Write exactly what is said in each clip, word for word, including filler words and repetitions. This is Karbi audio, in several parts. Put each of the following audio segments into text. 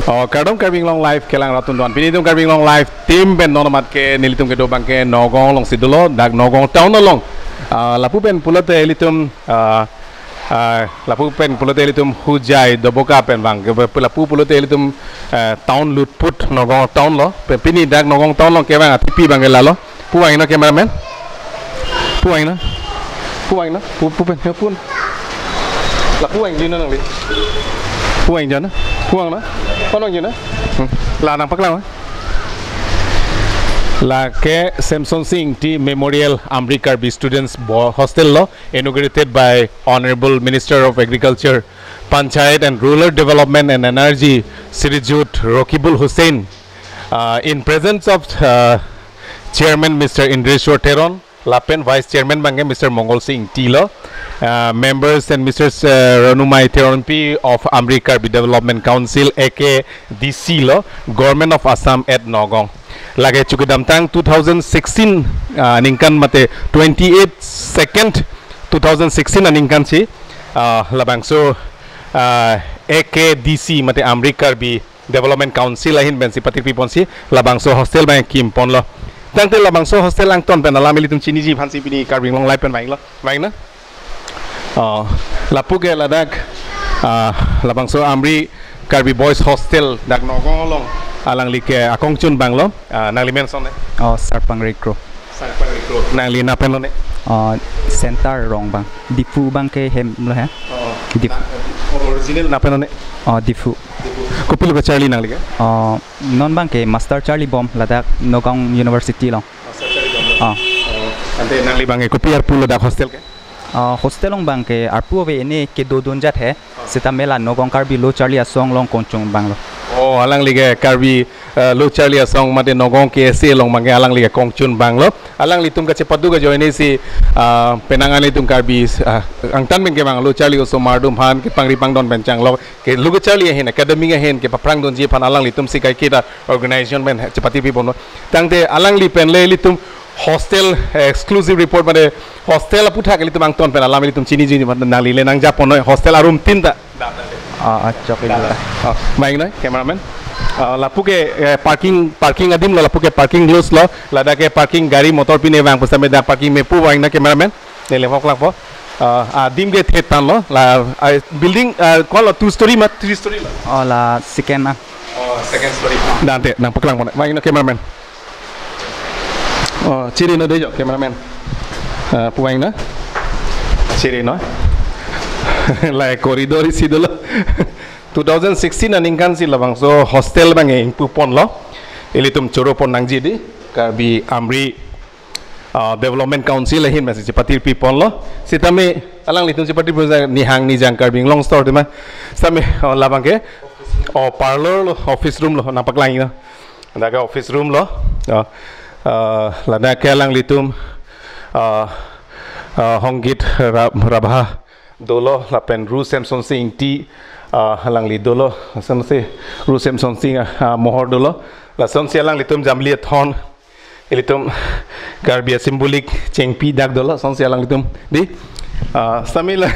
Oh, kardom Karbi Anglong Live kelang rat atum do-an. Pini itum Karbi Anglong Live team pen non amat ke nelitum kedo abang ke Nagaon alongsi dolo, dak Nagaon town along. Ah, lapu pen pulote ilitum, ah, ah, lapu pen pulote ilitum Hojai Doboka pen abang ke, lapu pulote ilitum, eh, town lutput Nagaon town lo. Pen pini dak Nagaon town along kevang athipi abang ke lalo. Pu vangnon cameraman. Pu vangnon. Pu vangnon. Pu, pu pen, pu. La pu vangnon nangli. Pu vangnon. Pu vangnon. Pu vangnon. Hmm. La nangpaklang. Lake Semsonsing Ingti Memorial Amri Karbi Students Bo-, Hostel lo, inaugurated by Honorable Minister of Agriculture, Panchayat and Rural Development and Energy, Shrijut Rakibul Hussain, uh, in presence of, uh, Chairman Mister Indreshwar Teron, lapen Vice Chairman abang ke Mister Mongol Sing Ingti lo, uh, members and Mister, uh, Ranumai Teronpi of Amri Karbi Development Council, A K D C lo, Government of Assam at Nagaon. Lake chukidamtang two thousand sixteen, uh, aningkan mate twenty-eight second two thousand sixteen aningkan si, uh, labangso, uh, A K D C mate Amri Karbi Development Council ahin pensi patirpi ponsi labangso hostel abang kim ponlo. Tangte labangso hostel angton pen alam ilitum chiniji aphansi pini Karbi Anglong Live pen vanglo. Vangnon? Oh, lapu ke ladak, ah, labangso Amri Karbi Boys Hostel dak Nagaon along alangli ke akongchun abang lo. Ah, nangli men sonne? Oh, Sarpang Rikro. Sarpang Rikro. Nangli nangpen lone? Oh, Center Rong abang. Diphu abang ke hem lo he. Oh, Diphu. Na, original nangpen lone? Oh, Diphu. Diphu. Kopilo kacharli nangli ke? Oh, non abang ke master charlibom ladak Nagaon University along. Master charlibom. Ah. Oh, ante nangli abang ke kopi arpu lo dak hostel ke? Ah, hostel along abang ke arpu ave, ne kedodun jat he. Seta mela Nagaon Karbi Lo Charli Asong along kongchung abang lo. Oh, alangli ke Karbi, eh, Lo Charli Asong mate Nagaon K S A along abang ke alangli ke kongchun abang lo. Alanglitum kachepadu kajoine si, ah, penang anitum Karbi, ah, angtan pen kevang lo charli osomar atum aphan kepangri pangdon pen changlo, ke lo kacharli ahin, academic ahin kepaphrang dunji aphan alanglitum si kaiketa organization pen chepatirpi ponlo. Tangte alangli pen le ilitum hostel, eh, exclusive report mate hostel aputhak ilitum angton pen alam ilitum chiniji aphan nangli le nangjapon noi hostel a-room tin ta. Ah, ah, chok ilitum ta. Oh, vangnon, cameraman. Ah, lapu ke, eh, parking, parking adim lo, lapu ke parking lots lo, ladak ke parking gari motor pine vang pusitame dak parking me pu vangnon cameraman. Neli vok lang po. Ah, adim ke thetang lo, la, ah, building, ah, ko-an lo, two story ma, three story lo? Oh, la second ah. Oh, second story. Dante, nangpaklang pon. Vangnon cameraman. Oh, chiri non dei jo, cameraman. Ah, pu vangnon. Chiri non. La corridor isi dolo. Two thousand sixteen aningkan si labangso hostel abang ingpu ponlo. Ilitum choro pon nangji dei. Karbi Amri, ah, Development Council ahin masi chepatirpi ponlo. Sitame alanglitum chepatirpi pon nihang nijang Karbi Anglong store tema. Sitame, oh, labang ke. Oh, parlor lo, office room lo, nangpaklang ino. Ladak ke office room lo. Oh, ah, ladak ke alanglitum, ah, ah, Hongkit Ra-, Rabha dolo, lapen Ru Semsonsing Ingti, ah, alangli dolo, Semsonsing, Ru Semsonsing, ah, mohor dolo. Lasonsi alanglitum jamli athon, ilitum Karbi a-symbolic chengpi dak dolo, lasonsi alanglitum dei. Ah, sitame la,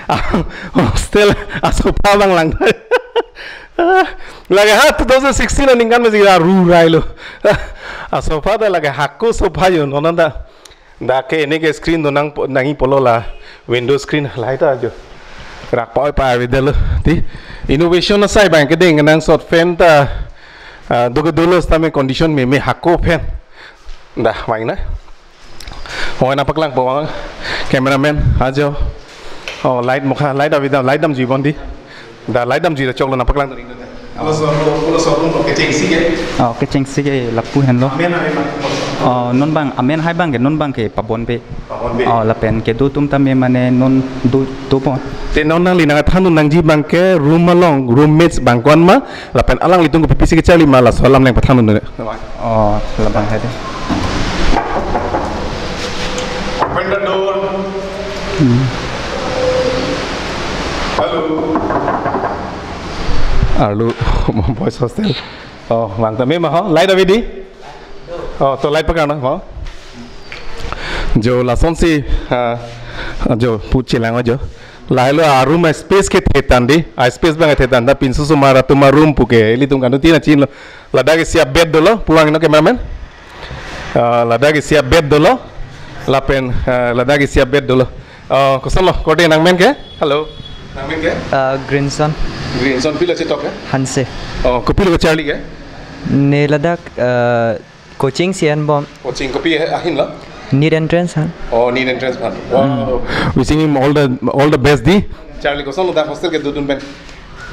ah, hostel a-sofa abang lang. Ah, lake ha two thousand sixteen aningkan masi aru rai lo. Ah, a-sofa ta lake hako sofa jo, non anta. Dak ke ne ke screen do nang po-, nangji pulo la window screen lahai ta jo. Rak pa-oi pa-ave dolo. Dei, innovation asai abang kedeng nangsot fan ta, ah, do ke dolo sitame condition meme, hako fan. Dah, vangnon. Oh, nangpaklang po vang. Cameraman, ajo. Oh, light mokha, light ave dam, light damji bon dei. Dah light damji dah choklo, nangpaklang dun. Pulo so, pulo so room lo kechengsi ke? Oh, kechengsi ke lapu henlo. Amen ave ma? Oh, non abang, amen hai abang ke, non abang ke pabonbe. Pabonbe. Oh, lapen kedo atum tame mane non do, do pon. Te non nangli nangthan dun nangji abang ke room along, roommates abang ko-an ma, lapen alanglitum kopi pisi kecharli ma, laso alam nangpathan dun. Oh, labang hai dei. Open the door. Hmm. Hello. Arlo, boys hostel. Oh, vang tame ma ho, light ave dei? Oh, to light paklang na ho. Jo lasonsi, ah, jo pu chelang jo. Lahelo a-room a-space ke thetan dei, a-space abang thetan, ta pinso osomar atum a-room puke, ilitum kandutin achinlo. Ladak isi a-bed dolo, pulang ino cameraman. Ah, ladak isi a-bed dolo, lapen, ah, ladak isi a-bed dolo. Ah, kosonlo, korte nangmen ke? Hello. Nangmen ke? Ah, Greenson. Greenson pilo chetok ke? Hanse. Oh, kopilo kacharli ke? Ne ladak, ah, coaching si enbom. Coaching kopi ahin lo? NEET entrance han. Oh, NEET entrance han. Wow. Wishing him all the, all the best dei. Charli, kosonlo dak hostel kedodun pen?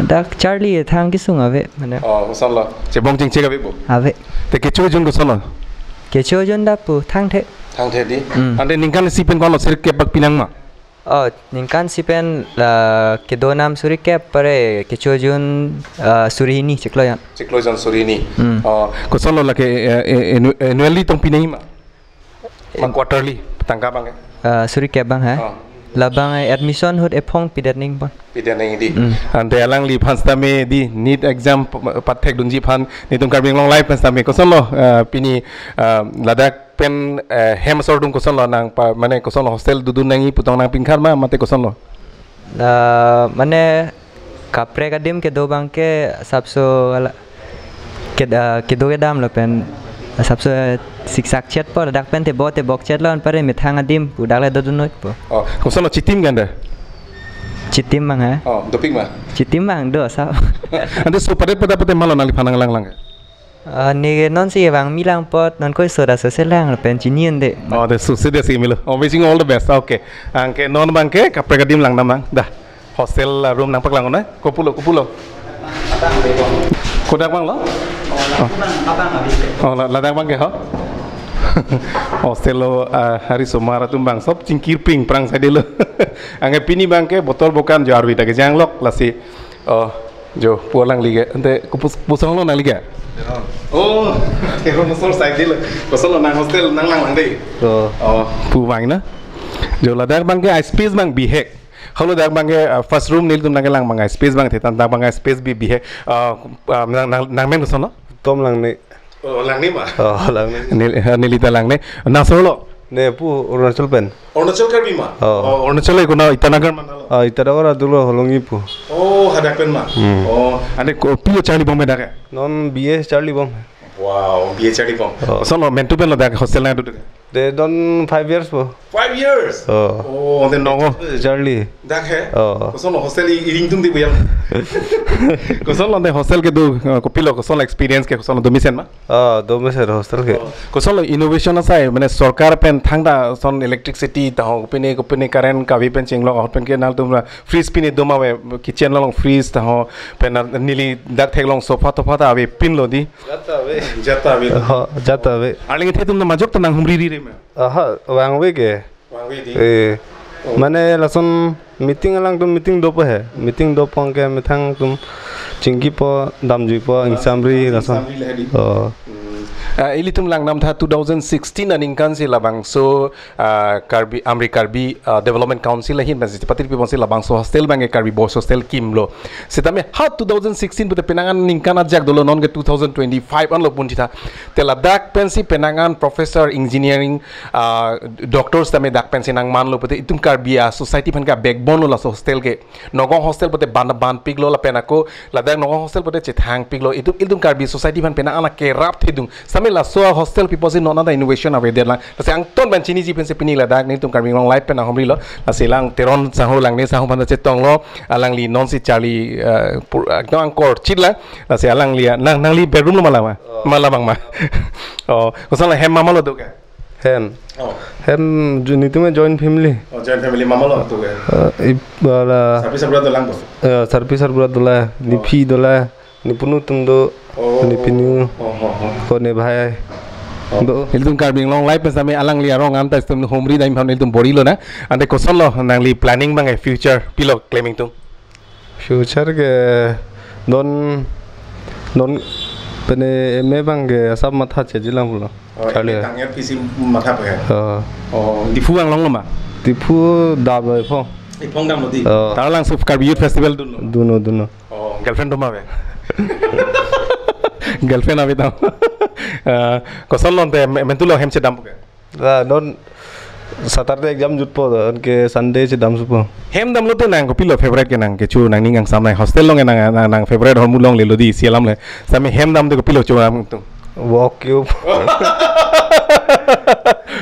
Dak charli thang kesung ave, mane. Oh, kosonlo. Chebong chingchek ave bo? Ave. Te kecho jun kosonlo? Kecho jun dak pu thangthe. Thangthe dei. Mm. Ante ningkan isi pen konlo, suri kep bak pinang ma? Oh, ningkan isi pen la kedonam suri kep, pare kecho jun, ah, suri hini chiklo jon. Chiklo jon suri hini. Hmm. Oh, kosonlo lake, eh, eh, annu-, annually tong pinang ma? Ma quarterly, tangka abang ke? Ah, suri kep abang ha? Oh. Labang, eh, admission ahut ephong pidet nangpon. Pidet nang dei. Hmm. Ante alangliphan sitame dei, NEET exam p-, pathekdunji aphan, nelitum Karbi Anglong Live pen sitame. Kosonlo, ah, pini, ah, ladak pen, eh, hem asor atum kosonlo nangpa, mane kosonlo hostel dodun nangji pu tong nangpingkhan ma mate kosonlo? Ah, mane kaprek adim kedo abang ke asapso ala ked-, ah, kedo kedam lapen asapso, eh, siksak chetpo, ladak pen tebok tebok chetlo, anpare methang adim pu dak le dodun noi po. Oh, kosonlo chitim ke ante? Chitim abang ha? Oh, dopik ma? Chitim abang do sa. Ante so padet padet padet malo nangliphan nanglang lang ke? Ah, ne nonsi vangmi lang apot, non koi soda so selang pen chini un dei. Oh, de suse de si milo. Oh, wishing you all the best. Okay. Anke non abang ke kaprek adim langdam nang. Dah. Hostel, ah, room nangpaklang noi. Kopulo, kopulo. Kodak abang lo? Oh. Oh, la-, ladak abang ke ho? Hostel lo, ah, hari osomar atum bangso chingkirping prang saidelo. Anke pini abang ke botol bokan jo arvi ta kejang lok lasi. Oh, jo pu alangli ke. Ante kopus-, pusonglo nangli ke? Oh, ke hostel saidelo. Kosonlo nang hostel nanglang lang dei. Oh. Oh, pu abang na. Jo ladak abang ke a-space abang bihek. Halo dak abang ke, ah, first room nelitum nangkelang abang a-space abang thetan, dak abang a-space bi bihek. Ah, ah, nang, nang, nangmen kosonlo? Tom Langne. Oh, Langne ma? Oh, Langne. Neli, eh, neli ta Langne. Nang asorlo? Ne pu Arunachal pen. Arunachal Karbi ma? Oh. Oh, Arunachal ke konat Itanagar ma lo? Ah, Itanagar adulo Holongi pu. Oh, hadak pen ma? Hmm. Oh, ante kopilo charlibom dak ke? Non B A charlibom. Wow, B A charlibom. Oh. Kosonlo, mentu pen lo dak hostel nangdodun ke? Te don five years po. Five years? Oh. Oh, ante nongo. Charli. Dak he? Oh. Kosonlo hostel i-, iring tung di buyang. Kosonlo ante hostel kedo, eh, kopilo, kosonlo experience ke, kosonlo domesen ma? Ah, domesen hostel ke. Oh. Kosonlo innovation asai, mane sorkar pen thangta ason electricity ta ho, kopine, kopine current kave pen chenglok ahut pen ke nangtum ra fridge pine doma ave, kitchen along fridge ta ho, pen neli dak theklong sofa tofa ta avepinlo dei. Jat ta ave. Jat ta ave. Ho, jat ta ave. Arleng kethe atum ta majok ta nanghumri ri re ma? Aha, vangve ke. Vangve dei. Eh. Oh. Mane lason meeting alangtum meeting dopo he. Meeting dopo anke methang atum chingkipo, damjuipo, ingsamri lason. Ingsamri le dei. Oh. Hmm. Ah, ilitum langdamtha two thousand sixteen aningkan si labangso, ah, Karbi, Amri Karbi, ah, Development Council ahin pensi patirpiponsi labangso hostel abang ke Karbi Boys Hostel kimlo. Sitame ha two thousand sixteen pute penang an ningkan ajak dolo, non ke two thousand twenty-five anlo punji tha. Te ladak pensi penang an professor, engineering, ah, doctors tame dak pensi nangmanlo pute itum Karbi a-society aphan ke backbone lo laso hostel ke. Nogong hostel pute ban, banpiklo lapen ako ladak Nogong hostel pute chethangpiklo. Itum, itum Karbi society aphan penang an kerap thedung. Sitame laso hostel pipo si non anta innovation avedet lang. Lasi angton pen chiniji pensi pini ladak nelitum Karbi Anglong Live pen nanghumrilo. Lasi lang Teron sangho Langne sangho aphan ta chetonglo. Alangli nonsi charli, eh, pur-, eh, angkor chit lang. Lasi alangli, nang, nangli bedroom lo ma la ma? Oh. Ma labang ma? Oh, kosonlo hem ma malo do ke? Hem. Oh. Hem ju-, nelitum joint family. Oh, joint family ma malo do ke? Eh, ip-, bala. Sarpi sarbura dolang bo? Eh, sarpi sarbura dolang, oh, nephi dolang. Nepunu atum do, oh, nepinu, oh, oh, oh, ko ne bhai. Oh. Do. Ilitum Karbi Anglong Live pen sitame alangli arong anta itum humri dam aphan ilitum borilo na. Ante kosonlo nangli planning abang ke future pilo klem ingtung? Future ke don, don pene M A abang ke asap matha cheji lang pulo. Oh, charli. M A tang ya pisi matha pe. Oh. Oh, Diphu anglong lo ma? Diphu dam lo iphong. Iphong damlo dei. Oh. Taralangso Karbi Youth Festival dunlo? Dunlo, dunlo. Oh, girlfriend doma ave? Girlfriend ave tam. Eh, kosonlo ante me-, mentu lo hem chedam puke? La, non, Saturday exam jutpo, anke Sunday chedam supo. Hem damlote nang kopilo favorite ke nang kecho nangning angsam nang hostel along nang nang, nang favorite ahormu longlelo di isi alam le. Sitame hem damte kopilo cho nangtum? Wok cube.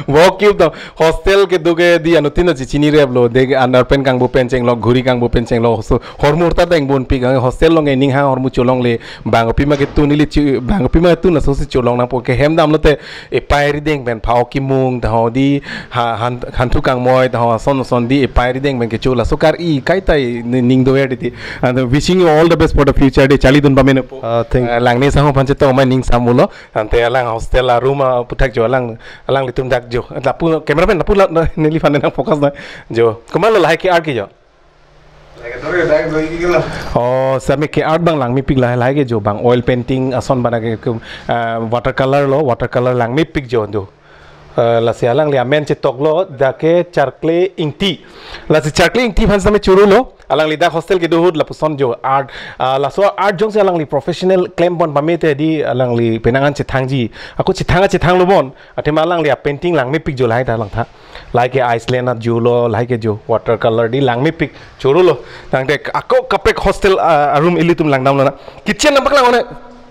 Wok cube to hostel kedo ke di anuttin ta chechinireplo, de underpant kangbo pen chenglok, ghuri kangbo pen chenglok, so hormu ta deng bonpik, hostel along ning hang ahormu cholongle, bang kopima ketun ili chu, bang kopima ketun lasosi cholong nangpo. Ke hem damlote epei rideng pen pha-ok kimung taho di ha han, hanthu kangmoi taho ason ason di epei rideng pen kecho laso kar-i kaitai ni-, ning dover titi. And wishing you all the best for the future de, charlidun pamenangpo. Ah, thank Eh, langne sangho aphan chetong mai ning samlo. Ante alang hostel a room aputhak jo alang, alanglitum dak jo. Lapu cameraman lapu la, na, neliphan nang focus na. Jo. Komatlo lahai ke-art ke jo? Oh, sitame ke-art abang langmepik lahai lahai ke jo, bang oil painting ason bana ke, ke, ah, water color lo, water color langmepik jo do. Ah, lasi alangli amen chetoklo, dak ke Charkle Ingti. Lasi Charkle Ingti aphan sitame chorolo, alangli dak hostel kedo ahut lapuson jo art, ah, laso art jongsi alangli professional klempon pamete di alangli penang an chethangji. Ako chethang chethanglo bon, athema alangli a-painting langmepik jo lahai ta langtha. Lahai ke Iceland ajo lo, lahai ke jo water color di langmepik, chorolo. Tangte ako kaprek hostel, ah, a-room ilitum langdamlo na. Kitchen nangpaklang one.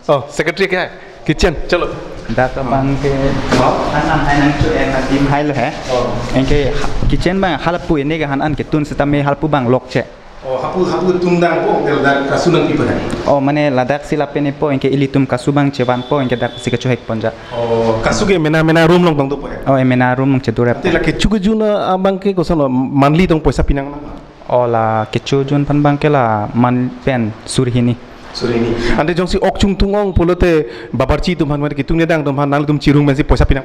Oh, secretary ke hai. Kitchen, chalo. Dak abang ke, oh, han an hai nangcho-en adim hailo he. Oh. Anke ha-, kitchen abang halapu ene ke han an ketun sitame halapu abang lokche. Oh, hapu, hapu tundangpo, ke ladak kasu nangpipo hai? Oh, mane ladaksi lapen epo, anke ilitum kasu abang chevanpo, anke daksi kechohekponja. Oh, kasu ke mena mena room along tong dopo hai? Oh, emena room along chedurep. Ante la kecho kejun abang ke koson lo, monthly tong poisa pinang nang? Oh, la kecho kejun aphan abang ke la month pen suri hini. Suri hini. Ante jongsi ok chungtung ong pulote bawarchi atum aphan, mane ketungnedang atum aphan nanglitum chirung pensi poisa pinang?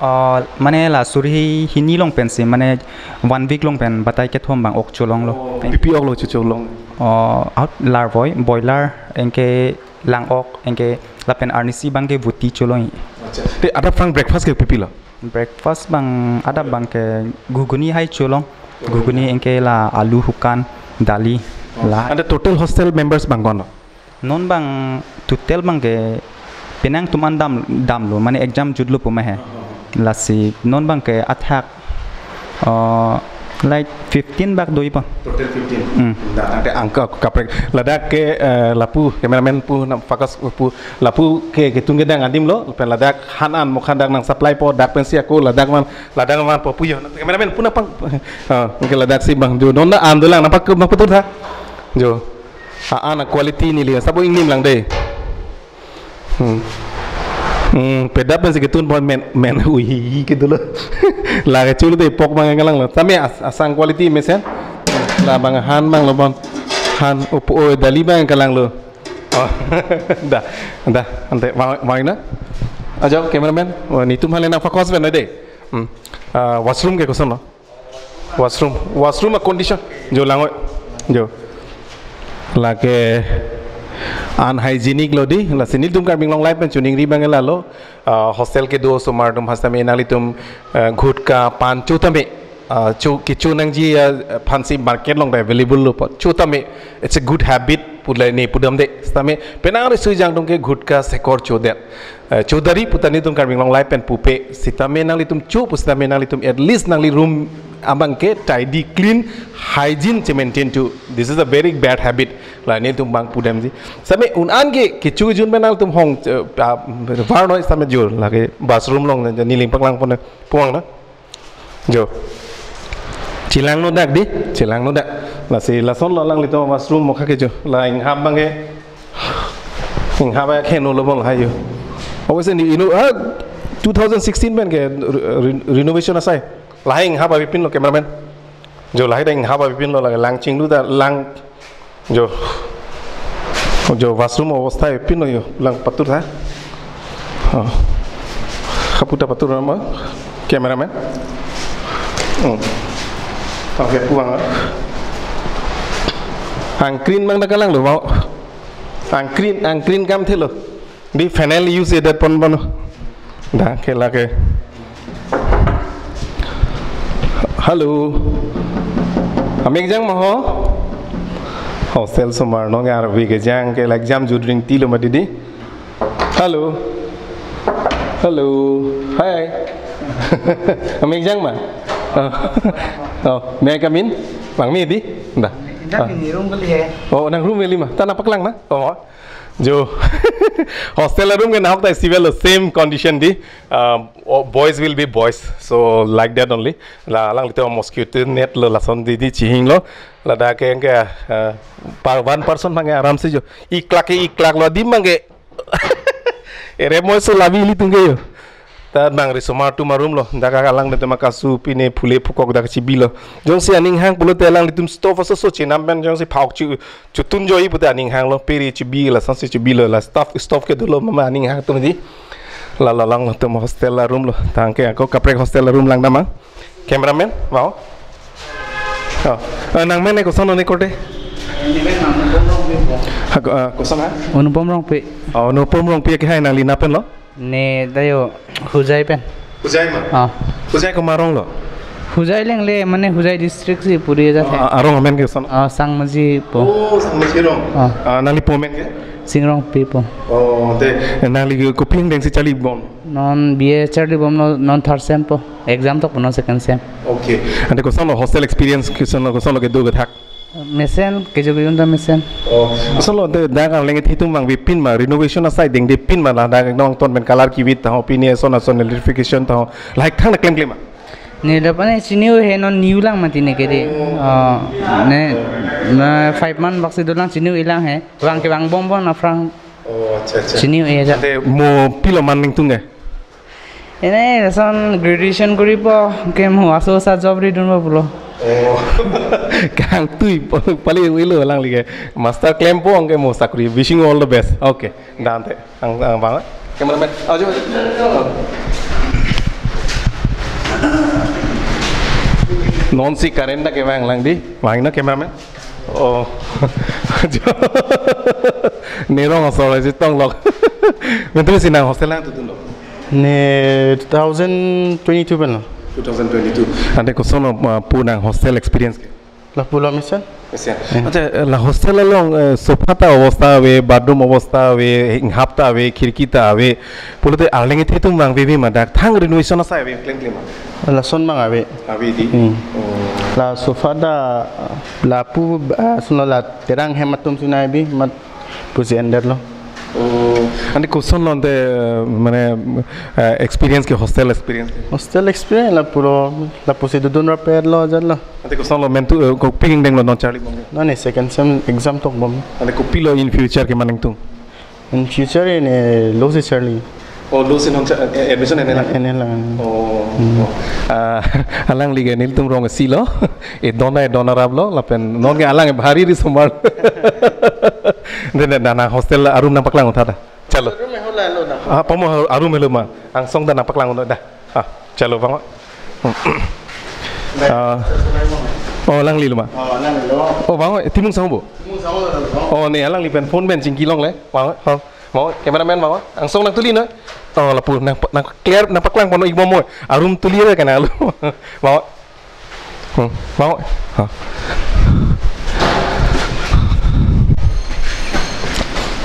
Oh, mane la suri hini along pensi, mane one week along pen batai kethom abang ok cholonglo. Oh, pipi ok lo chocholong? Oh, out larvoi, boiler, anke lang-ok, anke lapen arnisi abang ke vuti cholong. Acha. Te adap abang breakfast ke pipilo? Breakfast abang adap abang ke ghuguni hai cholong. Ghuguni anke la alu hukan, dali, la. Ante total hostel members abang konlo? Non abang total abang ke penang atum an dam, damlo, mane exam jutlo pu ma he. Lasi non abang ke athak, uh, like fifteen bak doipon. Total fifteen. Hmm. Da, tangte angka kaprek. Ladak ke, eh, lapu, cameraman pu, nang focus pu, lapu ke, ketungnedang adim lo, pen ladak han an mokha dak nang supplypo, dak pensi ako, ladak man, ladak man po pu jo. Cameraman pu nangpang, ah, anke ladaksi abang jo, non da an dolang, nangpak, nangpatur tha. Jo. A-an a-quality neli, sabo ingnim lang de. Hmm. Hmm, pedap pensi ketunpon men, men, ui, hi, hi, kedolo. La kecho lote epok abang kalanglo. Tame as-, asang quality mesen. La abang han abang lo bon. Han upo, oh, dali abang kalanglo. Oh, da, da, ante, bang, bang na? Ajo, cameraman. Oh, netum aphan le nang focus pen de. Hmm. Ah, washroom ke koson lo? Washroom, washroom a-condition. Jo lang-oi. Jo. Lake unhygienic lo di, lasi nelitum Karbi Anglong Live pen choningri abang lalo. Ah, hostel kedo osomar atum aphan sitame nanglitum, ah, gutka, pan cho tame. Ah, cho, kecho nangji, ah, aphansi market along ta available lo po. Cho tame, it's a good habit, pu la ne pudamde. Sitame, penang risui jang atum ke gutka sekor chodet. Eh, chodari pu ta netum Karbi Anglong Live pen pupe, sitame nanglitum cho pu sitame nanglitum at least nangli room abang ke tidy, clean, hygiene che-maintain cho. This is a very bad habit. La netum abang pudamji. Sitame un an ke kecho kejun pen nangtum hong, eh, ah, varnoi sitame jo, lake bathroom along neli nangpaklangpon puang na. Jo. Chelangno dak di, chelangno dak. Lasi lason lo alanglitum washroom mokha ke jo. La inghap abang ke. Inghap abang ke no lo bol hayo. Obviously ni inu, ah, two thousand sixteen pen ke re-, re-, renovation asai. Lahai inghap abipin lo, cameraman. Jo, lahai ta inghap abipin lo, la lang chinglu ta lang. Jo. Jo, washroom obostha epin lo jo, lang patur tha. Oh. Kaputa patur nama, cameraman. Hmm. Okay, puang. Angkrin abang ta kalanglo, mau. Angkrin, angkrin kam thelo. Di phenyl use edet pon pon. Da, ke lake. Hello. Amek jang ma ho? Hostel osomar nong arvi kejang ke la exam jutring tilo ma didi. Hello. Hello. Hi. Amek jang ma? Ah. Oh, may I come in? Bang mi di? Dah. Indah Ah. Ini room kali ya. Oh, nang room kali ma. Ta nangpaklang na? Oh. Jo. Hostel room ke nahok ta isi avelo, same condition di. Um, oh, boys will be boys. So like that only. La alanglitum mosquito net lo, lason di di chihing lo. Ladak ke ke, uh, per one person abang ke aram si jo. Iklak ke iklak lo, adim abang ke. Ere moi so labi ilitum ke jo. Ta bang risomar atum arum lo. Dak alanglitum akasu pine phule phukok dak chibi lo. Jongsi aning hang pulote alanglitum stove aso so chenam pen jongsi phak chu chutun joi pute aning hang lo, peri chibi, lason si chibi lo, la stove, stove ke dolo mama aning hang atum di. La la alanglitum hostel room lo. Tangke ako kaprek hostel room lang damang. Cameraman, mau? Oh. Eh, nang men koson ne korte? Hak, eh, koson ha? Anupam Rongpi. Oh, Anupam Rongpi ke hai nangli na pen lo? Ne dayo Hojai pen. Hojai ma? Ah. Hojai komat arong lo? Hojai lengle, mane Hojai district si puri aja Oh, the. Ah, arong amen koson? Ah, Sangmaji po. Oh, Sangmaji rong. Ah. Ah, nangli po amen ke? Sing Rongpi po. Oh, te nangli kopi angdeng si charli bom? Non B A charli bom lo, non third sem po. Exam tok po non second sem. Okay. Ante koson lo hostel experience, koson lo, koson lo kedo kethak? Mesen, kejo kejun ta mesen. Oh, koson lo te dak arleng itum abang vepin ma, renovation asai dengde pin ma, la dak nangton pen color kivit ta ho, pine son ason electrification ta ho. Lahai thang na klem klem ma? Ne dapat ne chini he non new lang mati ne ke di. Oh. Ah, ne, na five month bak si dolang chini lang he. Vang ke vang bom bom na phrang Oh, acha acha. Chini e ja. Te mo pilo man ningtung ke? Ene son graduation kori po ke mo aso sa job ri dun po pulo. Oh. Kangtui po, pali ilo alangli ke. Master klem po ke mo sakri. Wishing you all the best. Okay. Dante. Ang, ang bang. Cameraman. Ajo. Non si current na ke vang lang di. Vang na cameraman. Oh. Nerong asor si tonglok. Menteri si nang hostel nangtutun lo? Ne two thousand twenty-two pen lo. Two thousand twenty-two. Ante koson lo, uh, pu nang hostel experience ke? La pulo mesen. Mesen. Eh. Acha, la hostel along, eh, sofa ta abosta ave, bathroom abosta ave, inghap ta ave, khirki ta ave. Pulote arleng itum abang veve ma dak thang renovation asai ave klem klem ma? Lason abang ave. Ave di? Hmm. Oh. La sofa ta, lapu, ah, sono la terang hem atum si nai bi, mat pusi ender lo. Oh, ante koson lo ante, eh, mane, eh, experience ke, hostel experience ke? Hostel experience la pulo, lapusi dodun rapet lo, jat lo. Ante koson lo mentu, eh, kopi angdeng lo non charli bom? Non ne second sem exam tok bom. Ante kopilo in future ke man ningtung? In future ne lo si charli. Oh, lo si non cha-, eh, admission ene lang? Ene lang. Oh. Hmm. Oh. Ah, alangli ke nelitum rong si lo. E dona, e dona rap lo, lapen non ke alang bhari risomar. Dene dana hostel room nangpaklang uthada. Chalo. Room e hola lo na. Ah, pamo room helo ma. Angsong dana paklang uno da. Ah, chalo bang. Ah. Oh, alangli lo ma. Oh, alangli lo. Oh, bang, Timung Sangho bo. Timung Sangho lo. Oh, ne alangli pen phone pen chingki longle. Bang, ha. Bang, cameraman bang. Angsong nangtuli no. Oh, lapu nang, nang clear nangpaklang pano ik bom mo. Room tuli re kana lo. Bang. Hmm, mau. Ha.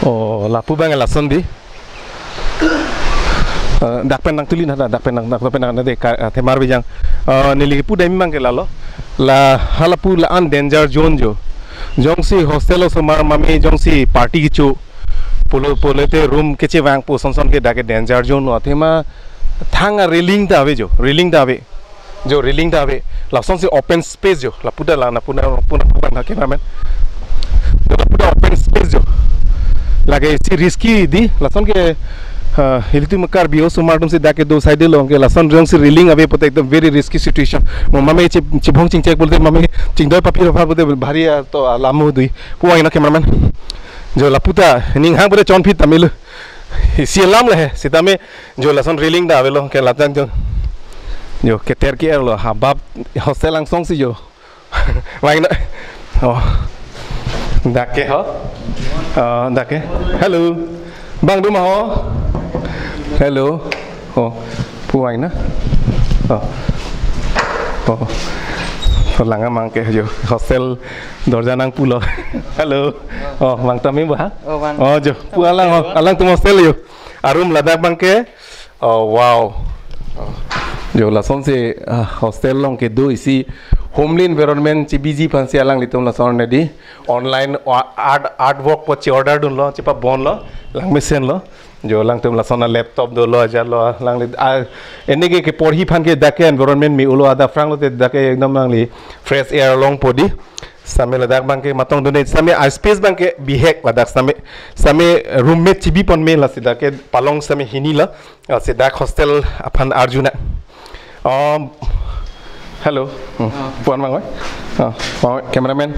Oh, lapu bang lason di. Eh, dak pen nangtuli na, dak pen nang, dak pen nang de ka, eh, themar bijang. Eh, neli pu dai mang ke lalo. La halapu la-an danger zone jo. Jongsi hostel osomar mame jongsi party kecho. Pulo pulote room kechevang pu son son ke dak ke danger zone lo. Athema thang a railing ta ave jo. Railing ta ave. Jo railing ta ave. Lason si open space jo. Lapu ta la na puna puna puna na cameraman. Jo lapu ta open space jo. Lake si risky di. Lason ke, ah, ilitum Karbi osomar atum si dak kedo side lo ke lason jongsi railing ave pulote ekdom very risky situation. Mo mame che, chibong chingchek pulote mame chingdoi papi rafar pulote bhari a to alam dui. Puang ino cameraman. Jo lapu ta ning hang pulote chonphit ta melu. Isi alam le he. Sitame jo lason railing ta avelo ke latang jo. Jo keter ke-er lo habab hostel angsong si jo. Vang na. Oh. Dak ke ho. Oh, dak ke. Hello. Bang do ma ho. Hello. Oh. Pu vang na. Oh. Oh. Pulang amang ke jo. Hostel dorja nangpulo. Hello. Oh, bang tami ba ha? Oh, bang. Oh, jo. Pu alang ho. Alang atum hostel jo. Room ladak bang ke. Oh, wow. Oh. Jo lasonsi, ah, hostel along kedo isi homely environment chebiji aphansi alanglitum lason nedi online wa-, art, artwork po che-order dunlo, chepabonlo, langmesenlo. Jo alangtum lason a laptop dolo, ajarlo, alangli, ah, ene ke, keporhi aphan ke dak ke environment me-olo, adap aphrang lote dak ke ekdom alangli fresh air longpo di. Sitame ladak abangke matong dun-e, sitame a space abangke bihek ladak sitame, sitame roommate chibi pon me, lasi dak ke palong sitame hini lo, lasi dak hostel aphan arjuna. Um, hello. Hmm. Ah. Puan mang oi? Ah, mang oi, cameraman.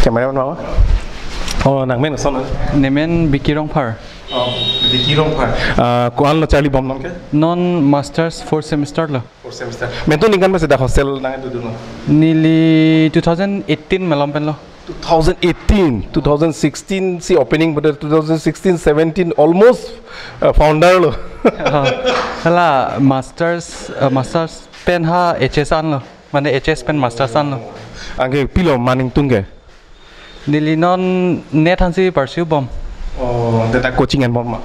Cameraman mang oi? Oh, nangmen koson? Nemen Biki Rongphar. Oh, Biki Rongphar. Ah, ko-an lo charlibom nonke? Non masters fourth semester lo. Fourth semester. Mentu ningkan masi dak hostel nangdodun lo? Neli two thousand eighteen malom pen lo. Two thousand eighteen, two thousand sixteen si opening, but two thousand sixteen seventeen almost, uh, founder lo. Oh, hala masters, uh, masters pen ha H S an lo. Mane H S pen masters an lo. Anke pilo man ingtung ke? Neli non NET aphansi pursue bom. Oh, de dak coaching enbom ma?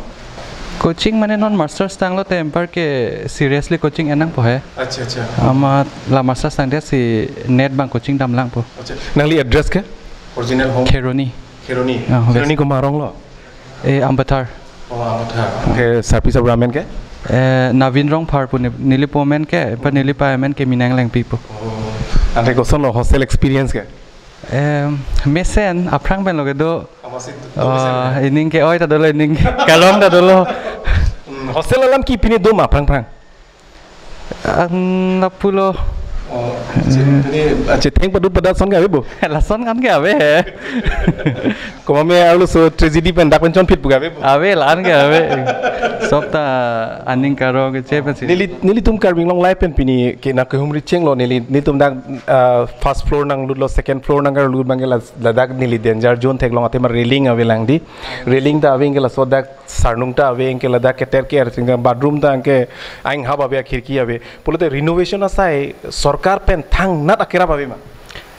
Coaching mane non masters tanglote anparke seriously coaching en nangpo he. Acha, acha. Amat la masters tangdet si NET abang coaching damlangpo. Acha. Nangli address ke? Original home? Kheroni. Kheroni. Ah, West. Kheroni komat arong lo? Eh, Ambathar. Oh, Ambathar. Anke sarpi sarbura amen ke? Eh, Navin Rongphar pu ne-, nelipo amen ke, pa nelipa amen ke Minang Lengpi pu. Oh. Anke koson lo hostel experience ke? Em, mesen, aphrang pen lo kedo. Amasi, ah, mesen. Ining ke-oi ta dolo, ining ke kalong ta dolo. Hmm, hostel alam ke pine do ma aphrang aphrang? An lapulo. Oh, che-, ini, ah, chetheng padut padat ason ke ave bo? Lason kan ke ave he. Komat me arloso tragedy pen dak pen chonphit pu ke ave bo? Ave, la-an ke ave. Sob ta aning karo keche pensi. Neli, nelitum Karbi Anglong Live pen pini ke nangkehumri chenglo neli, nelitum dak, ah, first floor nanglutlo, second floor nangkarlut abangke la, ladak neli danger zone theklong athema railing avelang di. Railing ta ave anke laso dak sarnung ta ave anke ladak keter ke er sing bathroom ta anke ainghap ave, khirki ave. Pulote renovation asai sorkar pen thangnat akerap ave ma?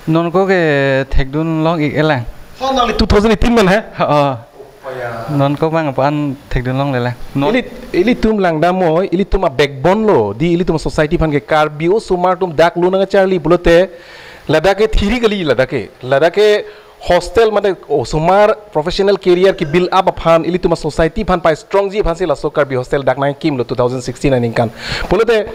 Non ko ke thekdun long-ik-elang. Oh, nangli two thousand eighteen man he? Oh. Oh, ya. Non ko abang aphan thekdun longle lang. Non. Ili, ilitum langdam oi, ilitum a backbone lo, di ilitum society aphan ke Karbi osomar atum dak lo nangcharli pulote ladak ke thiri kali ladak ke. Ladak ke hostel mate osomar professional career ke build up aphan ilitum a society aphan pa strong ji aphansi laso Karbi hostel dak nangkimlo two thousand sixteen aningkan. Pulote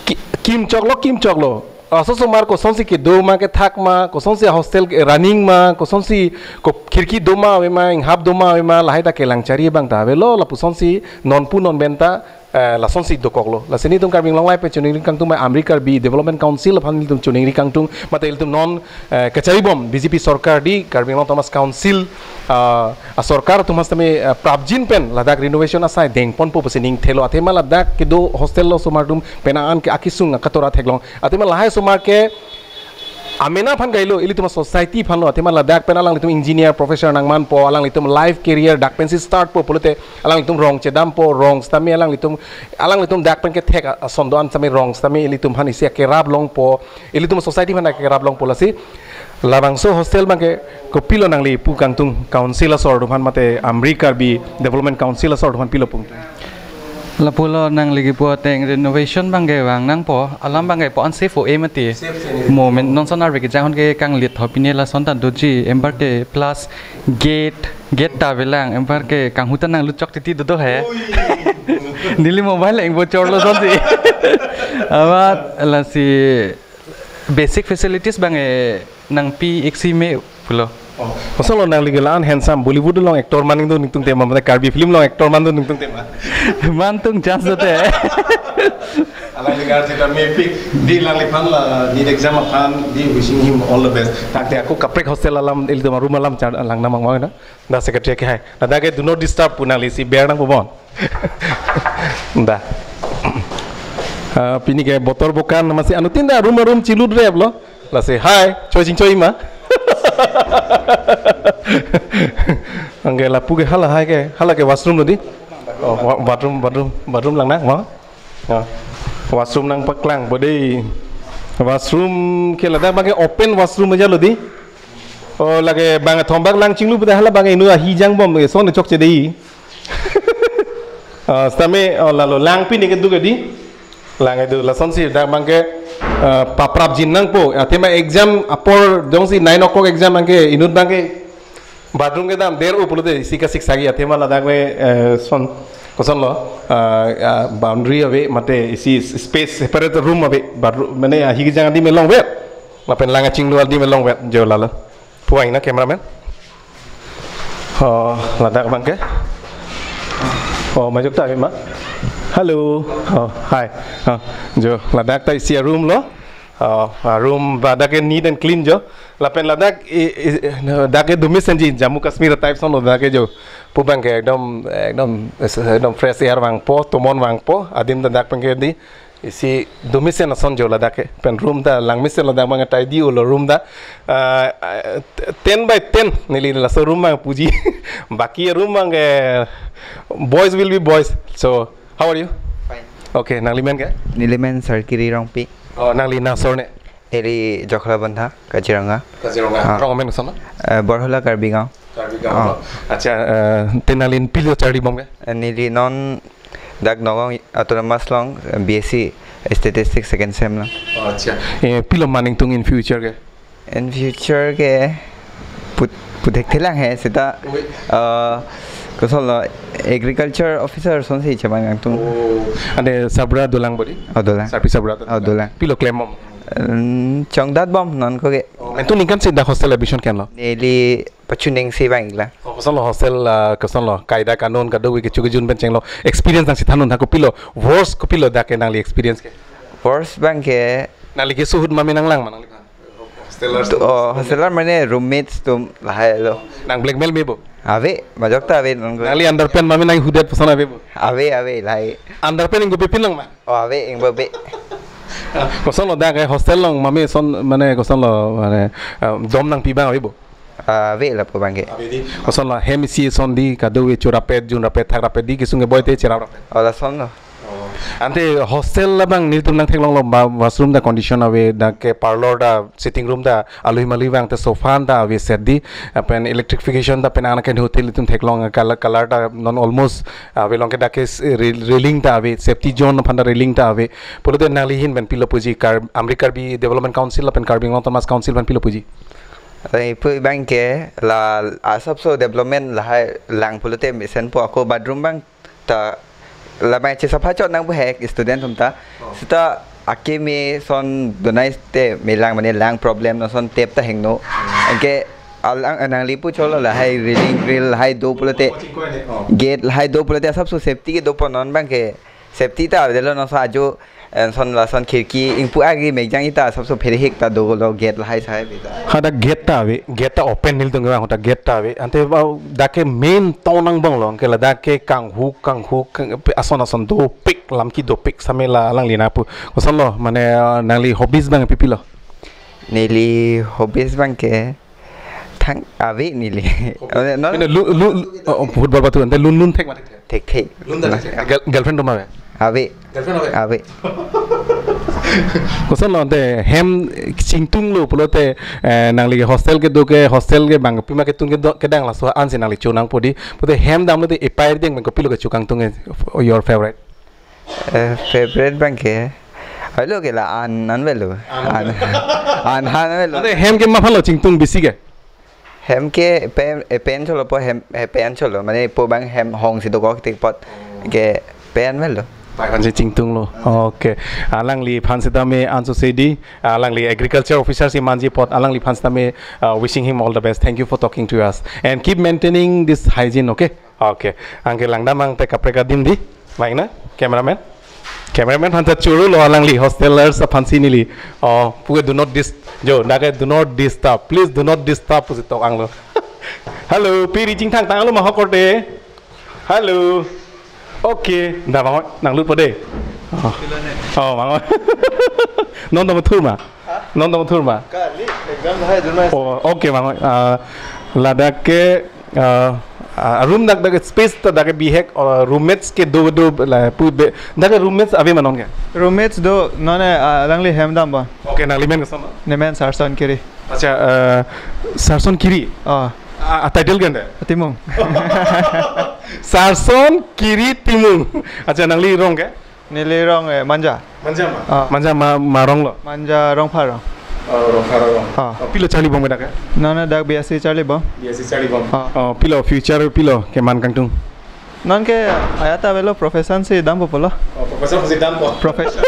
ki-, kimchoklo, kimchoklo. Laso osomar kosonsi kedo ma, kethak ma, kosonsi hostel ke running ma, kosonsi ko khirki do ma ave ma, inghap do ma ave ma, lahai ta kelang chari abang ta avelo, lapusonsi non pu non pen ta, eh, lasonsi dokoklo. Lasi nelitum Karbi Anglong Live pen choningri kangtung ma Amri Karbi Development Council aphan nelitum choningri kangtung, mate ilitum non, eh, kacharibom B J P sorkar di Karbi Anglong Autonomous Council, ah, a sorkar atum hastame, ah, prapjin pen ladak renovation asai dengponpo pusi ning thelo athema ladak kedo hostel lo osomar atum penang an ke akisung akatora theklong athema lahai osomar ke amena aphan kailo ilitum society aphan lo athema ladak pen alanglitum engineer professor nangmanpo alanglitum life career dak pensi startpo pulote alanglitum rong chedampo rong sitame alanglitum alanglitum dak pen kethek a-, ason do-an sitame rong sitame ilitum aphan isi akerap longpo ilitum society aphan akerap longpo lasi labangso hostel abangke kopilo nangli pu kangtung council asor atum aphan mate Amri Karbi Development Council asor atum aphan pilo pung. Lapulo nangli kipu ateng renovation abangke vang nangpo alam abangke po unsafe o e mati. Safe se ni. Moment non sonar beke jang hon ke kanglit ho pine lason ta doji anparke plus gate gate ta avelang anparke kanghu ta nanglut chok titi dodo he. Ui. Neli mobile leng bochorlo sonsi. Amat lasi basic facilities abangke nangpi-ik si me pulo. Oh, kosonlo nangli ke la-an handsome Bollywood along actor man ingdun ingtung tema, mate Karbi film along actor man dun ingtung tema. Man tung chance dote. Alangli ke arjita mepik di alangliphan la NEET exam aphan di wishing him all the best. Tangte ako kaprek hostel alam ilitum room alam char lang namang mau na. Da secretary ke hai. Da ke do not disturb pu nangli si ber nangpo bon. Da. Ah, pini ke botor bokan masi anuttin da room room chilut replo. Lasi hai, choi ching choi ma. Anke lapu ke hala hai ke, hala ke washroom lo di. Oh, wa-, bathroom, bathroom, bathroom lang na, ma? Ya. Washroom nangpaklang po di. Washroom ke ladak abangke open washroom aja lo di. Oh, lake bang thombak lang chinglu pu ta hala abangke inut ahi jangbom ke son chokche di. Ah, sitame, oh, lalo lang pine ke do ke di. Lang itu lasonsi dak abangke, eh, paprap jin nangpo. Athema exam apor jongsi nine o'clock exam abangke inut abangke bathroom kedam der-o pulote isi kasiksagi athema ladak me, eh, son kosonlo, eh, eh, boundary ave mate isi space separate room ave bathroom mane ahi kejang adim longvet. Lapen lang kachinglu adim longvet jo lalo. Puang na cameraman. Oh, ladak abangke. Oh, majok ta ma? Hello. Oh, hi. Oh, jo, ladak ta isi a-room lo. Oh, a-room ba dak ke neat and clean jo. Lapen ladak i, i, dak ke dumis anji Jammu Kashmir type son lo dak ke jo. Pu abangke ekdom, ekdom, ekdom fresh air vangpo, tomon vangpo. Adim ta dak abangke di isi dumisen ason jo ladak ke. Pen room ta langmisen ladak abang tidy-o lo room ta. Ah, ah, ten by ten neli laso room abang puji. Baki room abangke boys will be boys. So, how are you? Fine. Okay, nangli men ke? Neli men Sarkiri Rongpi. Oh, nangli nangsor ne? Neli Jokhalabandha, Kaziranga. Kaziranga. Ah. Rong amen koson? Eh, Borhola Karbi Anglong. Karbi Anglong. Ah. Acha, eh, te nanglin pilo charlibom ke? Eh, neli non dak Nagaon Autonomous along, eh, B S C Statistics second sem lo. Acha. Eh, pilo ma nangtum in future ke? In future ke put, puthekthe lang he seta, oi, eh, kosonlo agriculture officer sonsi chemang nangtum. Oh, ante sabra dolang bodi? Oh, dolang. Sarpi sabra ta? Oh, dolang. Pilo klembom? Hmm, chongdatbom non ko ke. Oh, nangtum ningkan si dak hostel admission kenlo? Neli pachuning si bang ikla. Oh, kosonlo hostel, ah, kosonlo kaida kanun kadokave kecho kejun pen chenglo. Experience nangsi than-un tha kopilo. Worst kopilo dak ke nangli experience ke? Worst abangke. Nangli keso ahut mame nanglang ma nangli? Hostelers. To, oh, hosteler mane roommates atum lahai lo. Nang blackmail me bo? Ave, majok ta ave non ko. Nangli underpant mame nanghudet puson ave bo? Ave, ave, lahai. Underpant ingko pipin lang ma? Oh, ave, ingbo ave. Ah, kosonlo dak ke hostel along mame son mane kosonlo mane, ah, dom nangpi abang ave bo? Ah, ave lapu abangke. Ave di. Kosonlo hem isi son di kadokave cho rapet, jun rapet, thak rapet di kesung keboi te cherap rapet. Oh, lasonlo. Oh. Ante hostel abang nelitum nangtheklonglo ba washroom ta condition ave, dak ke parlor ta sitting room ta alui malui vang ta sofa ta ave set di, lapen electrification ta penang ke hotel itum theklong color, color ta non almost ave along ke dak ke s-, re-, railing ta ave, safety zone aphan ta railing ta ave. Pulote nangli ahin pen pilo puji Kar-, Amri Karbi Development Council lapen Karbi Anglong Autonomous Council pen pilo puji? Ai pu abangke la asapso development lahai lang pulote mesenpo ako bathroom abang ta lamai chesapha chot nangpo he student atum ta. Oh. Seta akeme son donai te melang mane lang problem non son tap ta hingno. Anke alang nangli pu cholo lahai railing grill lahai do pulote. Oh, chingko ne. Oh. Gate lahai do pulote asapso safety kedopo non abangke safety ta avelo non so ajo, eh, son lason khirki ingpu agi megjang ita asapso pherhik ta dolo gate lahai sai bita. Hadak gate ta ave, gate ta open nelitum ke bang hadak gate ta ave. Ante ba dak ke main town angbong lo, anke ladak ke kanghu, kanghu, kang-, ason ason dopik, lamki dopik same la alangli nangpu. Kosonlo, mane, eh, nangli hobbies abang pipilo? Neli hobbies abangke thang ave neli. Hobby. Ave, non? Mane lu, lu, lu, oh, oh, football batu, ante lun lun thek ma thek? Thek thek. Lun ta thek. Girl-, girlfriend do ma ave? Ave. Girlfriend ave? Ave. Kosonlo ante hem chingtunglo pulote, eh, nangli hostel kedo ke, hostel ke bang pima ketung kedo, kedang laso ansi nangli cho nangpo di. Pulote hem damlote epai deng bang kopilo kecho kangtung ke, your favorite? Eh, favorite abangke. Halo ke la an, an avelo. An. An, an, an avelo. Ante hem ke ma aphanlo chingtung besi ke? Hem ke pen, eh, pen cholo po hem, eh, pen cholo. Mane po abang hem hongsi dokok tik pot ke pen avelo. Pai aphansi chingtunglo. Okay. Alangli aphan sitame anso sedi, alangli agriculture officer si manji apot, alangli aphan sitame, uh, wishing him all the best. Thank you for talking to us. And keep maintaining this hygiene, okay? Okay. Anke langdam angte kaprek adim di. Main na, cameraman. Cameraman aphan ta choro lo alangli, hostelers aphansi neli. Oh, puke do not dis-, jo, dak ke do not disturb. Please do not disturb pusi tok anglo. Hello, piri chingthang tanglo ma ho korte. Hello. Okay, da bang nanglut po de. Oh. Oh, bang. Non dong thur ma. Ha? Non dong thur ma. Kali, exam hai dun ma. Oh, okay, bang. Ah, ladak ke, ah, ah, room dak dak space ta dak bihek, ah, roommates kedo do la pu be. Dak roommates ave ma non ke? Roommates do, non, eh, ah, alangli hem dam ba. Okay, nangli men koson? Ne men Sarson Kiri. Acha, eh, Sarson Kiri. Oh. Ah, ah, title ke ante? Timung. Sarson Kiri Timung. Acha, nangli rong ke? Neli rong, eh, Manja. Manja ma? Ah. Manja ma, ma rong lo? Manja Rongpharong. Oh, Rongpharong. Ah. Oh, pilo charlibom ke dak ke? Non dak B S C charlibom. B S C charlibom. Ah. Oh, pilo future pilo keman kangtung? Non ke ajat avelo profession si dampo pulo. Oh, profession si dampo. Profession.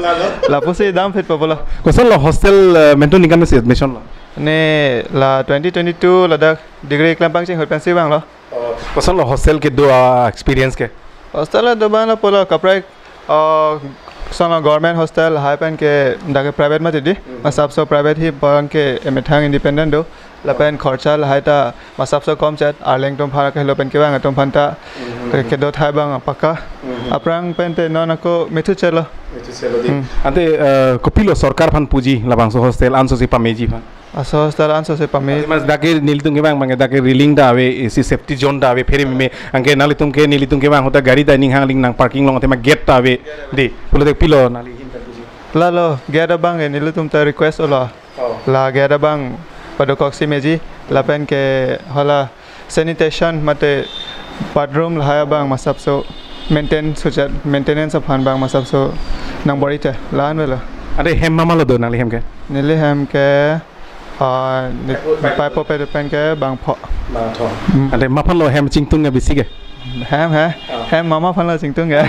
Lalo? Lapusi dam fit po pulo. Kosonlo hostel, eh, mentu ningkan si admission lo? Ne la twenty twenty-two ladak degree klem pangcheng hut pensi vanglo. Oh, kosonlo hostel kedo a-experience ke? Hostel do abang lo pulo kaprek, oh, kosonlo government hostel lahai pen ke dak ke private mati di. Hmm. Masapso private hi abang ke emethang independent do. Lapen khorcha lahai ta masapso komchet, arleng atum aphan kehelo pen kevang atum aphan ta, hmm, ke-, kedo thai abang apaka. Hmm. Aphrang pen te non ako methu chelo. Methu chelo di. Hmm. Ante, eh, kopilo sorkar aphan puji labangso hostel anso si pameji aphan? Laso hostel anso si pame. Mas dak ke nelitum kevang abang dak ke railing ta ave, isi safety zone ta ave, phere meme. Anke nanglitum ke nelitum kevang ahut ta gari ta ning hangling nang parking along athema gate ta ave. Di, pulote pilo nangli ahin ta puji? Lalo, gate abang ke nelitum ta request lo. Oh. La gate abang padokok si meji, lapen ke hala sanitation mate bathroom lahai abang masapso maintain sujat, maintenance aphan abang masapso nang bor-i te, la-an avelo. Ante hem mama lo do nangli hem ke? Neli hem ke, ah, ni-, paipo paipo paipo paipo pen ke bangpho. Bangpho. Hmm. Ante ma aphan lo hem chingtung ke besi ke? Hem he. Ah. Hem mama aphan lo chingtung ke.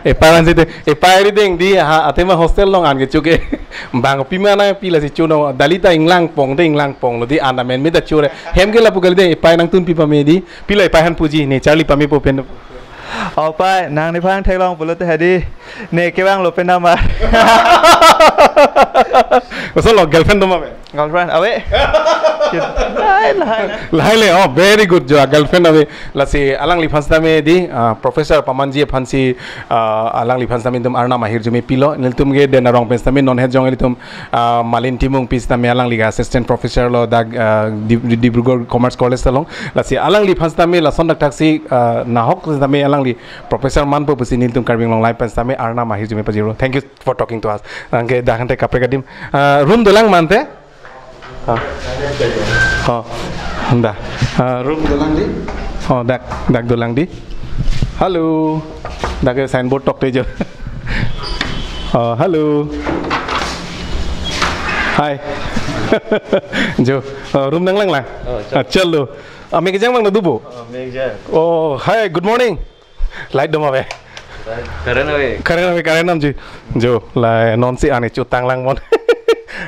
Epar ansi te, epar ri deng di ha, athema hostel along an kecho ke. Bang pima nangpi lasi chono, dali ta inglangpong te inglangpong lo di, an amen me ta chore. Hem ke lapu kali deng, epar nangtun pi pame di, pilo epar aphan puji, ne charli pamepo pen. Oh pai, nang nephan theklong pulote hadi, ne kevanglo pen nama. Kosonlo girlfriend do ma ave? Girlfriend ave. Lahai, lahai. Lahai le, oh, very good jo, girlfriend ave. Lasi alangliphan sitame di, ah, Professor Pamanji aphan si, ah, alangliphan sitame itum arnam ahirjume pilo. Nelitum ke den arong pen sitame non het jong ilitum, ah, Malin Timung pi sitame alangli ke assistant professor lo dak, ah, Dib-, Dibrugarh Commerce College along. Lasi alangliphan sitame lason thakthak si, ah, nahok sitame alangli professor manpo pusi nelitum Karbi Anglong Live pen sitame arnam ahirjume pajirlo. Thank you for talking to us. Anke dak ante kaprek adim. Ah, room dolang ma ante? Ah. Oh. Anda. Ah, room dolang di? Oh, dak, dak dolang di. Hello. Dak ke signboard tokte jo. Oh, hello. Hi. Jo. Oh, room nanglang lang? Oh, chal. Ah, chalo. Ah, me kejang abang nadu bo? Oh, me kejang. Oh, hi, good morning. Light do ma ave? Current ave. Current ave, current namji. Jo, la non si ani chutang lang mon.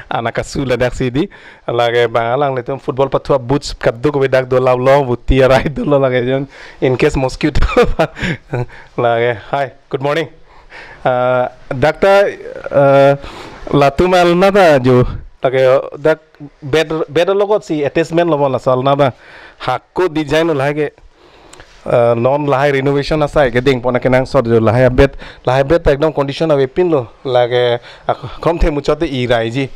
Anak kasu ladak si di. Lake bang alanglitum football pathu a-boots kaduk ave dak do, lav long buti arai dolo lake jon. In case mosquito. Lake, hi, good morning. Ah, dak ta, ah, latum alna ta jo. Lake dak bed, bed logot si attachment lo mo, laso alna ta. Hako design lo lake. Ah, non lahai renovation asai kedeng pon akenangsot jo, lahai abed, lahai abed ta ekdom condition avepin lo, lake ak-, krom the muchot te iraiji.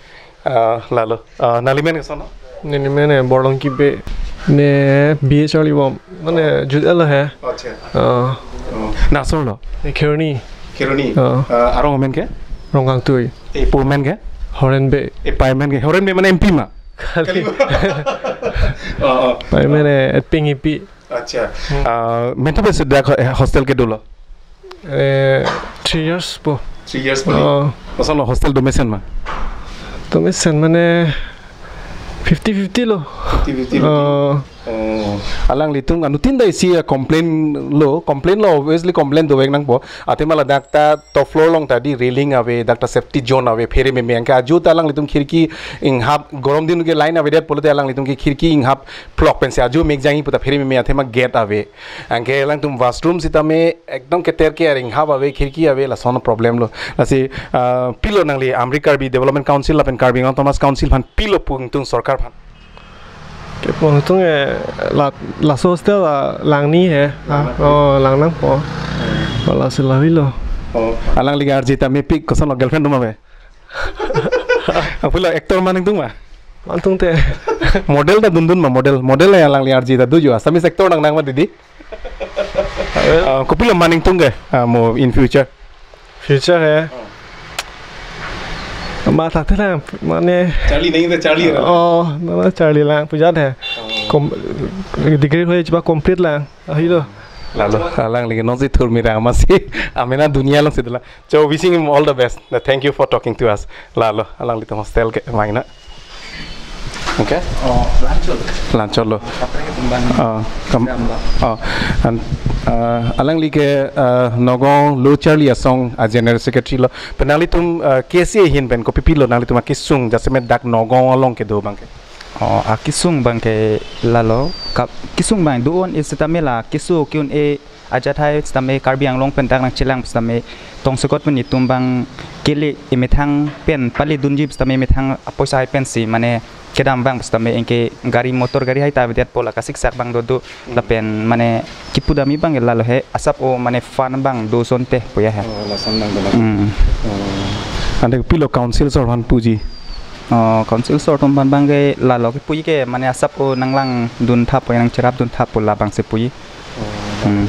Ah, lalo. Ah, nangli men koson? Neli men, eh, Borlongki Bey. Ne B A charlibom. Mane jut el he. Acha. Ah. Oh. Nang kosonlo? Ne Kheroni. Kheroni. Ah. Ah, arong amen ke? Rongkangtui. Epo amen ke? Horen Bey. Epei amen ke? Horen Bey mane M P ma? Kali. Kali. Oh, oh. Pai men, eh, Etping Ipi. Acha. Hmm. Ah, mentu besi dak ho-, eh, hostel ke dolo? Eh, three years po. Three years po. Oh. Kosonlo hostel do mesen ma? Do mesen mane fifty fifty lo. Fifty fifty lo. Oh. Oh. Alanglitum anuttin ta isi, ah, complain lo, complain lo, obviously complain dovek nangpo. Athema ladak ta top floor along ta di railing ave, dak ta safety zone ave, phere meme. Anke ajo ta alanglitum khirki inghap, gorom din ke line avedet pulote alanglitum ke khirki inghap phlok pensi ajo mek jangji pu ta phere meme athema gate ave. Anke alangtum washroom sitame ekdom keter ke aring hap ave, khirki ave, lason problem lo. Lasi, ah, pilo nangli Amri Karbi Development Council lapen Karbi Anglong Autonomous Council aphan pilo pu ingtung sorkar aphan? Ke pu ingtung, eh, la, laso hostel la langni he. Ah, oh, lang nangpo. Lasi lahai lo. Oh, alangli ke arje ta mepik, kosonlo, girlfriend do ma ave? Aphulo actor man ingtung ma? Man ingtung te. Model ta dundun ma model? Model ya alangli arje ta do jo. Assamese actor nang nang ma didi? Ah, kopilo man ingtung ke? Ah, mo in future. Future he. Ma ta te lang mane. Charli nang te charli ra? Oh, na charli lang puja he. Oh. Kom-, degree hoi chuba complete lang. Ahilo. Lalo, alangli ke nonsi thurmi ra masi, amena dunia alongsi dolang. So wishing him all the best. Thank you for talking to us. Lalo, alanglitum hostel ke maina. Okay? Oh, la-anchot. La-anchot lo. Kaprek ke tumban. Oh, kam-, Dam lo. Oh, and, uh, alangli ke, uh, Nagaon Lo Charli Asong a General Secretary lo. Pen nanglitum, uh, K S A ahin pen kopi pilo nanglitum akesung jasemet dak Nagaon along kedo abang ke. Oh, akesung abang ke lalo, kap-, kesung abang do-un-e sitame la keso ke-un-e ajat hai sitame Karbi Anglong pen dak nangchelang sitame tongsekot pen itum abang kele emethang pen pale dunji sitame emethang apoisa hai pensi mane kedam abang sitame anke gari motor gari hai ta avedet po la kasiksak abang dodo lapen mane kipu dam-i abang ke lalo he asap o mane fund abang do asonte pu ya he. Oh, lason abang dolang. Hmm. Oh. Ante pilo council asor aphan puji. Oh, council asor atum aphan abang ke lalo kepuji ke mane asap o nanglangdun thap po ya nangcherapdun thap po labangsi puji. Hmm.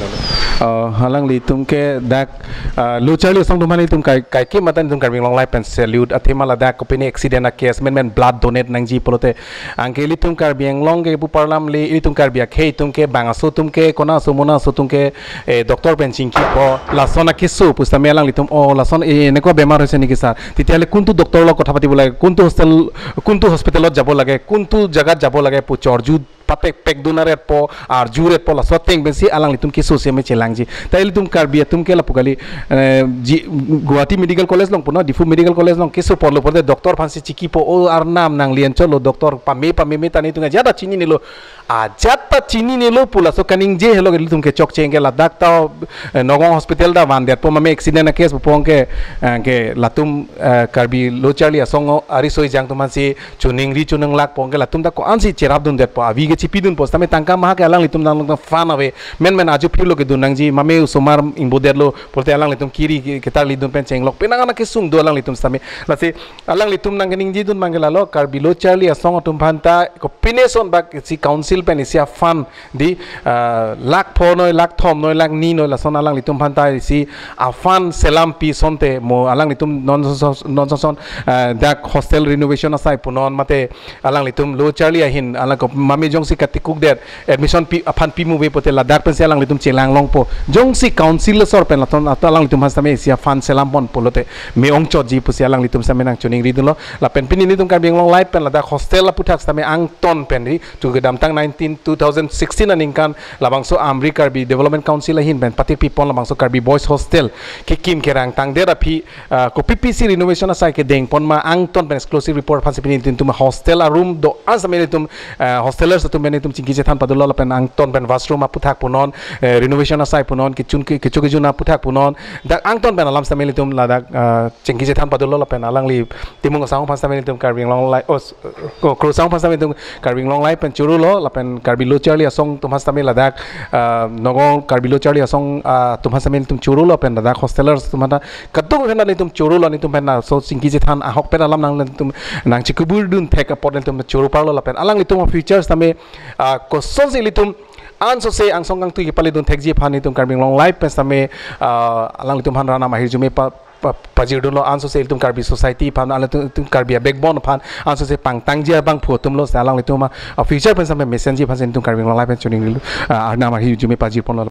Oh, alanglitum ke dak, ah, Lo Charli Asong atum aphan itum kai, kaike mate itum Karbi Anglong Live pen salute. Athema ladak kopine accident a case menmen blood donate nangji pulote anke ilitum Karbi Anglong ke pu parlam le ilitum Karbi akhei atum ke bang aso atum ke kona aso mona aso atum ke, eh, doctor pen chingkipo lason akeso pusitame alanglitum o lason, eh, enekua bemar hoise niki sir. Titya le kuntu doctor lok kotha patibo lage, kuntu hostel, kuntu hospital lot jabo lage, kuntu jagat jabo lage pu chorju patek pekdun aretpo, arju aretpo laso ateng pensi alanglitum keso seme chelangji. Ta ilitum Karbi atum ke lapu kali, eh, ji, Guwahati Medical College along punon, Diphu Medical College along keso porlo porte doctor aphansi chingkipo, o arnam nangli-anchot lo doctor pame pameme ta netum ajat ta chininelo, ajat ta chininelo pu laso kaningje helo ilitum ke chokche anke ladak ta, eh, Nagaon Hospital ta vandetpo mame accident a case pupo anke, eh, ke latum, eh, Karbi Lo Charli Asong o ariso ejang atum aphansi choningri choninglakpo anke latum ta ko-ansi cherapdundetpo, avi ke chipidunpo sitame tangka maha ke alanglitum nang nang fund ave, menmen ajo phirlo kedun nangji, mame osomar ingbodetlo pulote alanglitum kiri ke-, ketarlidun pen chenglok penang ana kesung do alanglitum sitame. Lasi alanglitum nangkeningjidun abang ke lalo, Karbi Lo Charli Asong atum aphan ta kopine ason bak isi council pen isi a fund di, ah, lakh pho noi, lakh thom noi, lakh ni noi, lason alanglitum aphan ta isi a fund selam pi asonte mo alanglitum non son, non son son, ah, dak hostel renovation asai punon mate alanglitum Lo Charli ahin alangko mame jongsi katikukdet admission pi aphan pi muve pulote ladak pensi alanglitum chelang longpo. Jongsi council asor pen laton ato alanglitum aphan sitame isi a fund selam pon pulote me-ongchotji pusi alanglitum sitame nangchoningridunlo. Lapen pini netum Karbi Anglong Live pen ladak hostel aputhak sitame angton pen ri tu kedamtang nineteen, two thousand sixteen aningkan labangso Amri Karbi Development Council ahin pen patirpi pon labangso Karbi Boys Hostel kekim kerang tangdet aphi, ah, kopi pisi renovation asai kedeng pon ma angton pen exclusive report aphansi pini netum hostel a room do-an sitame netum, ah, hostelers atum pen netum chingki chethan padolo lapen angton pen washroom aputhak punon, eh, renovation asai punon, kechun ke-, kecho kejun aputhak punon, dak angton pen alam sitame netum ladak, ah, chingki chethan padolo lapen alangli Timung asong aphan sitame netum Karbi Anglong Live, oh, s-, ko, Kro asong aphan sitame netum Karbi Anglong Live pen chorolo, lapen Karbi Lo Charli Asong atum aphan sitame ladak, ah, Nagaon Karbi Lo Charli Asong, ah, atum aphan sitame netum chorolo, lapen ladak hostelers atum aphan ta kadokave aphan netum chorolo, netum aphan laso chingki chethan ahok pen alam nang netum nangchekuburdun thek apot netum choro parlo lapen alanglitum a future sitame, ah, kosonsi ilitum ansose angsong kangtui kepaledun thekji aphan netum Karbi Anglong Live pen sitame, ah, alanglitum aphan arnam ahirjume pa pa-, pajirdunlo ansose ilitum Karbi society aphan, alanglitum Karbi a backbone aphan ansose pangtangji abangphu atumlo, si alanglitum a, a future pen sitame mesenji aphansi netum Karbi Anglong Live pen choningrilo, ah, arnam ahirjume pajirponlo.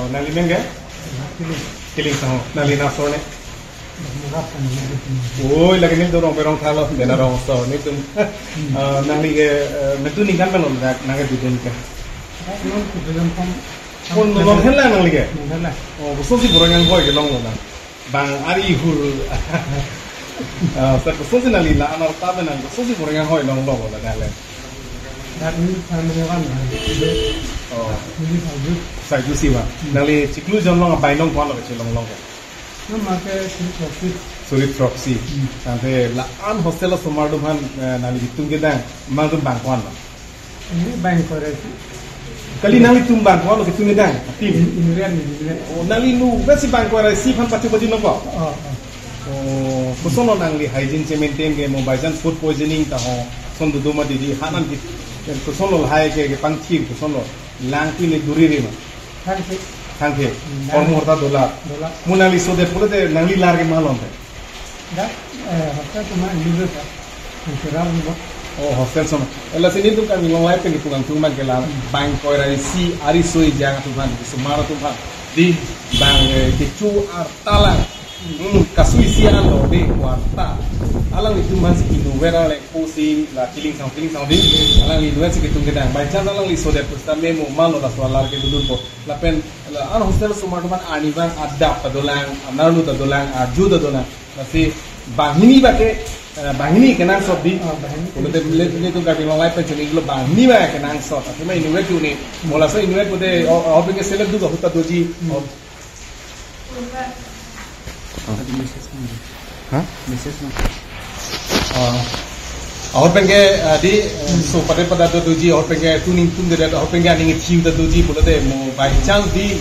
Nangli men ke? Kiling Saho. Nangli na sor ne? Oi, lake neli dorong perong thalo, dena rong so netum. Eh, nangli ke, eh, netum ningkan pen lo dak nangkedodun ke? Pon lo hela nangli ke? Oh, kosonsi borong yang boy ke longlo nang. Bang ari hur. Ah, sa kosonsi nangli la anar ta pen nang kosonsi borong yang hoi longlo la dale. Dak neli family kan. Oh. Neli family. Sai jusi ma. Nangli chiklo jon along abai along ko-an lo kachelong long ke? Nang make suri proxy. Suri proxy. Hmm. Tangte la-an hostel asomar atum aphan, eh, nangli itum kedang, mang atum bang ko-an lo? Ini bang ko-an isi. Kali nanglitum bang ko-an lo itum kedang? Tim. In-, Indian, Indian. Oh, nangli nu, berarti bang ko-an isi aphan pachu pachu nongko? Oh, oh. Oh, koson lo nangli hygiene che-maintain ke, mo by chance food poisoning ta ho, son dudu ma didi, hanan ki, koson lo lahai ke, kepangthir, koson lo, lang pine duri re ma? Kan si. Thanke. Hmm. Hormu horta dolar. Dolar. Mo nangli sodet pulote nangli lar ke ma lonte? Dak, eh, hostel atum aphan individual ta. Individual mo. Oh, hostel atum. Ela si nelitum kami longlai pen itum kangtung abang ke la. Hmm. Bang ingkoi ra isi ariso ejang atum aphan, osomar atum aphan. Dei bang, eh, kecho arta lang. Hmm, kasu isi an lo dei ko arta. Alanglitum aphan si inutvet alangli pusi la Killing Sound, Killing Sound dei. Alangli inutvet si ketung kedang. By chance alangli sodet pusitame mo ma lo laso alar ke dodunpo. Lapen la an hostel osomar atum aphan arnivang adap ta dolang, anarlu ta dolang, arju ta dolang. Lasi banghini abang ke, eh, banghini kenangsot dei. Ah, banghini. Pulote neli, nelitum kami longlai pen chini lo banghini abang kenangsot. Athema inutvet ju ne. Mo laso inutvet pute, oh, oh, abang ke selek du ahut ta doji. Hmm. Oh. Ha? Message na. Ah. Ahut abang ke, ah, dei, eh, so pada pada do doji, ahut abang ke tuning tum de, ahut abang ke aning thiu ta doji, pulote mo by chance dei,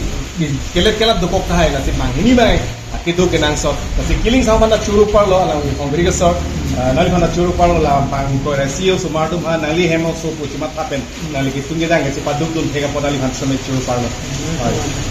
kelet kelat dokok tahai, lasi banghini abang ke do kenangsot. Lasi Killing Sound aphan ta choro parlo, alangli kongri ke sort, ah, nangli aphan ta choro parlo la bang ingkoi ra isi osomar atum aphan, nangli hem aso pu chimat happen, nangli ketung kedang ke chipaduk dun thek apot nangli aphan seme choro parlo. Hai.